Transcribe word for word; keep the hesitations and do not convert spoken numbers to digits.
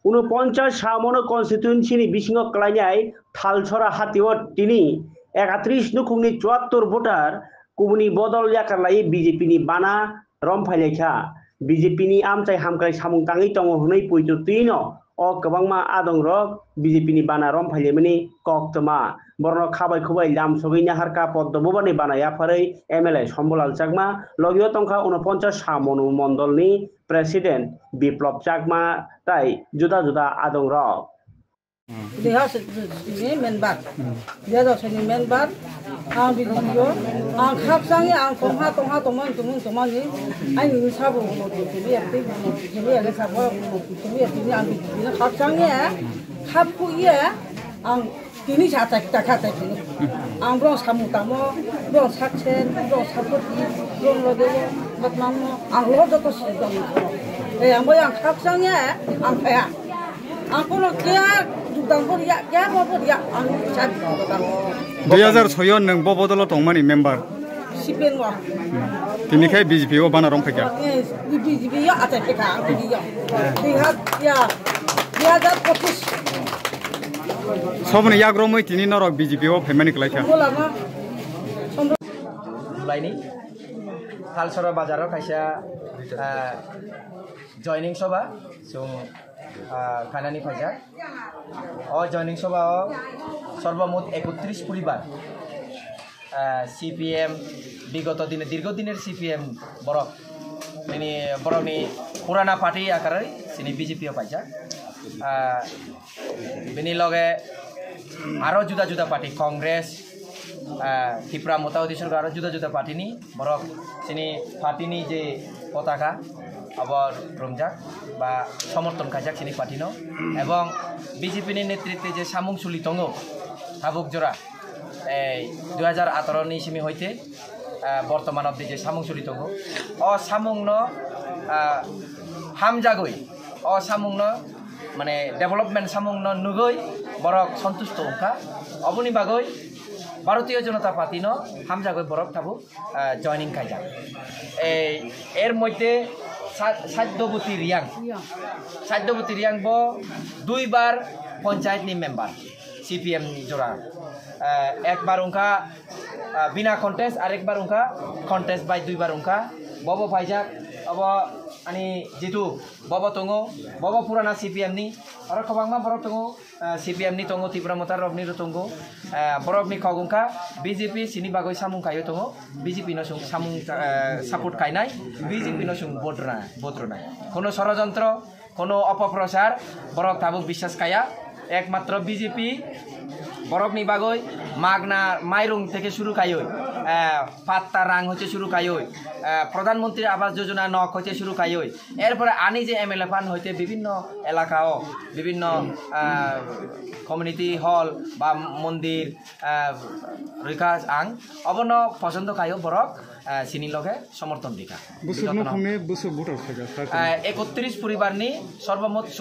Unoponchas Samono constituency ni bisingo klainai Thalsora hatio tini ekatris nukhungni chuattor voter kubuni bodol yakarlai B J P ni bana rom phailaikha. B J P ni amchai hamkrai samung tangwi tongo hwnwi poito twino o kwbangma adongrok B J P ni bana rom phailaimani koktwma. Borokno khabai khubai lam sogwi naharkha Poddo Bubani bana yapharwi M L A Sombulal Chakma, logio tongkha unoponchas Samono mondolni President Biplop Chakma tai juda juda adongrok. Deha se-, se-, sini member. Deha do sini member. Ang video, ang khakchangni, ang tongha, tongha, tongmani, tongmani, tongmani. Ani ni sabo, sini ya, sini ya, sabo, sini ya, sini ang video khakchangni, khapku ya, ang tini sa tak, tak, tak, tini. Ang bro samu tamo, bro saksen, bro sapoti, bro lode, batmamo, ang lo joto si dong. Eh, ang boy ang khakchangni, ang kaya. Ang kono kya jugdang bo riya, kya bo bo riya, ang sa jugdang. Dui hajar soyo nwng bo bodolo tongmani member. C P M o. Tini khai B J P o bana rom phaikha. Eh, B J P o atai phaikha, ang B J P o. Dui hajar, ya, dui hajar pochis. Soboni yagromwi tini norok B J P o phaimani kwlaikha. Bola ma. Julaini Thalsora bazaro kaisa, ah, joining soba, chwng, ah, khainani phaijak. O joining soba o sorbomot ekotris poribar, ah, C P M, bigoto dine, dirgo diner C P M borok. Bini borokni purana party akarwi chini B J P o paijak. Ah, bini loge aro juda juda party, Congress, ah, Tipra Mota Hoti Sorkar, aro juda juda party ni borok chini party ni je potaka abo romjak ba somorthon khaijak chini party no, ebong B J P ni netritwe je samung suli tongo tabuk jora, ei dui hajar atharo ni simi hoite, ah, bortoman obdi je samung suli tongo, o samung no, ah, hamjagwi, o samung no mane development samung no nugwi borok santusto wngkha. Oboni bagwi Bharatiya Janata Party no hamjagwi borok tabuk, ah, joining khaijak. Ei, er moddhe Sa-, Satyabati Reang, Satyabati Reang bo duibar panchayat ni member C P M ni jora. Ah, ekbar wngkha, ah, bina contest, arekbar wngkha contest bai duibar wngkha. Bobo phaijak, abo ani jitu, bobo tongo, bobo purana C P M ni, aro kwbangma borok tongo, ah, C P M ni tongo, Tipra Motha rok ni tongo, ah, borok ni kok wngkha B J P sini bagwi samung kaiwi tongo, B J P no chwng samung, ah, support kainai, B J P no chwng vote rwnai, vote rwnai. Kono sorojontro, kono opoprochar, borok tabuk biswas kaya, ekmatro B J P borokni bagwi magna mairung theke suru kaiwi, ah, patta rang hoite suru kaiwi, ah, Pradhan Mantri Awas Yojana nok hoite suru kaiwi, erpore ani je M L A phan hoite bibhinno elaka o, bibhinno, ah, community hall ba mondir, ah, rwkha ang, obono pochondo kaiwi borok, ah, chini loge somorthon rikha. Bwswk nukhungni bwswk voter phaikha? Ah, ekotris poribarni sorbomot